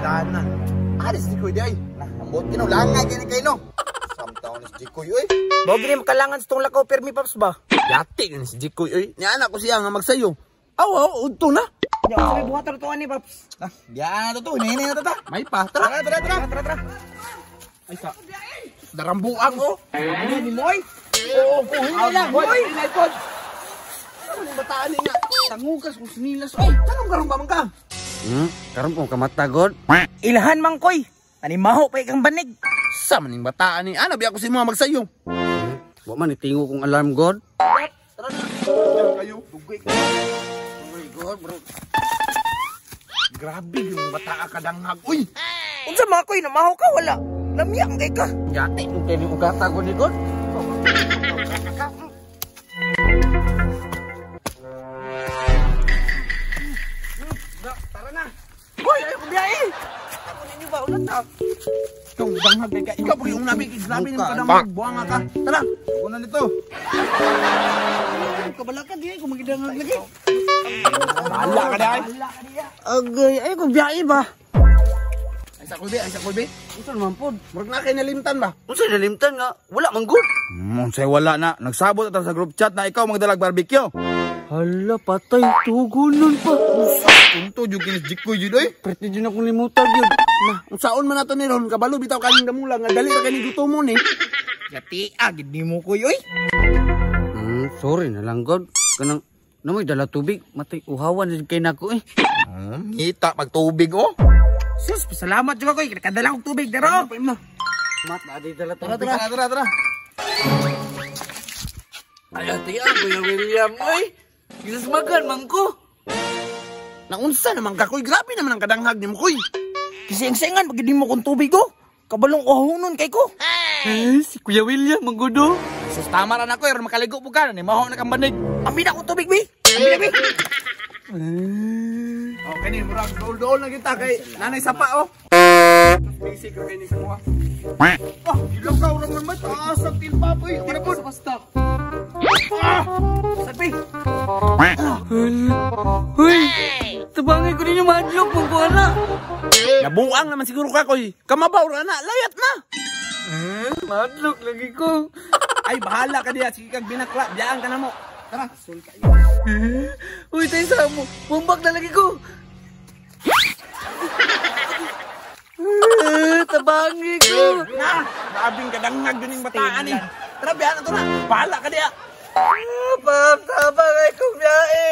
Danan. Aris ni Kuy di ay. Nah, ambot kino langay kini kay no. Samtaon ni si Jikoy oy. Mao gini makalangan sa tong lakaw permi Paps ba? Yati ni si Jikoy oy. Nya anak ko siya nga magsayo. Aw, aw, udto na. Nya unsa may buhaton to ani Paps? Ah, biya na to, hinay na to ta. May pa. Tara, tara, tara, tara, tara. Ay sa. Darambuang oh. Ano ni Moy? Oo, oh, hinay lang. Hoy, hinay pod. Ano bataan ni nga? Tangugas kung sinilas oy. Tanong karon ba man ka? Karon kong kamatagod. Ilhan man koy. Ani maho pa ikang banig. Sa maning bataan ni ana biya ko si mga magsayo. Wa man itingo kong alarm god. Tara na. Kayo dugay ka. Oh my God, bro. Grabe yung bataa ka danghag. Uy. Unsa man koy namaho ka wala? Lamya kay ka. Yati mo kay ni ugata ko ni god. Tara na. Hoy, ayo ko biyahe. Ako ninyo ba ulat ta? Ikaw danghag kay ka. Ikaw pag yung nabi grabe nimo kadang buanga ka. Tara. Ako na nito. Kabalaka di ko magidangag lagi. Bahala ka dai. Agay, ayo ko biyahe ba? Ay sa kulbi, ay sa kulbi. Unsa man pod? Murag na kay nalimtan ba? Unsa nalimtan nga? Wala man gud. Unsay wala na. Nagsabot ata sa group chat na ikaw magdalag barbecue. Hala, patay tugunon pa. Tunto jud kini Jikoy jud oy. Pwede jud akong limutan jud. Na, unsaon man nato ni ron kabalo bitaw kaning damula nga dali ra kini gutomon eh. Yati agid nimo koy oy. Sorry na lang god. Kanang namoy dala tubig, matay uhawan jud kay nako eh. Ngita pag tubig oh. Sus, pasalamat jud koy, nakadala kog tubig dero. Mat, adi dala Tara, tubig. tara, tara, tara. Ay, ati Kuya William oy. Gismagan man ko. Naunsa naman ka koy, grabe naman ang kadanghag nimo koy. Kising-singan pag di mo kong tubig oh. Kabalong uhawonon kay ko. Eh, si Kuya William manggudo. Sus, tama ra na koy, aron makaligo po ka, ni maho na kang banig. Ambi na akong tubig bi. Ambi na bi. Oh, kani murag dool-dool na kita kay nanay sapa oh. Basic ra kini sa kuha. Oh, ilakaw ra man taas ang tilpa oy. Tira po. Basta. Sabi. Uy, tabangay ko ninyo madlok mong kuha na. Nabuang naman siguro ka koy. Kamabaw ra na, layat na. Madlok lagi ko. Ay bahala ka diya, sige kag binakla, biyaan ka na mo. Tara. Uy, tayo sa mo. Bumbak na lagi ko. Tabangi ko. Na, grabing kadangag yun yung bataan eh. Tara, biyaan na to na. Bahala ka diya. Pap, tabangay ko biyae.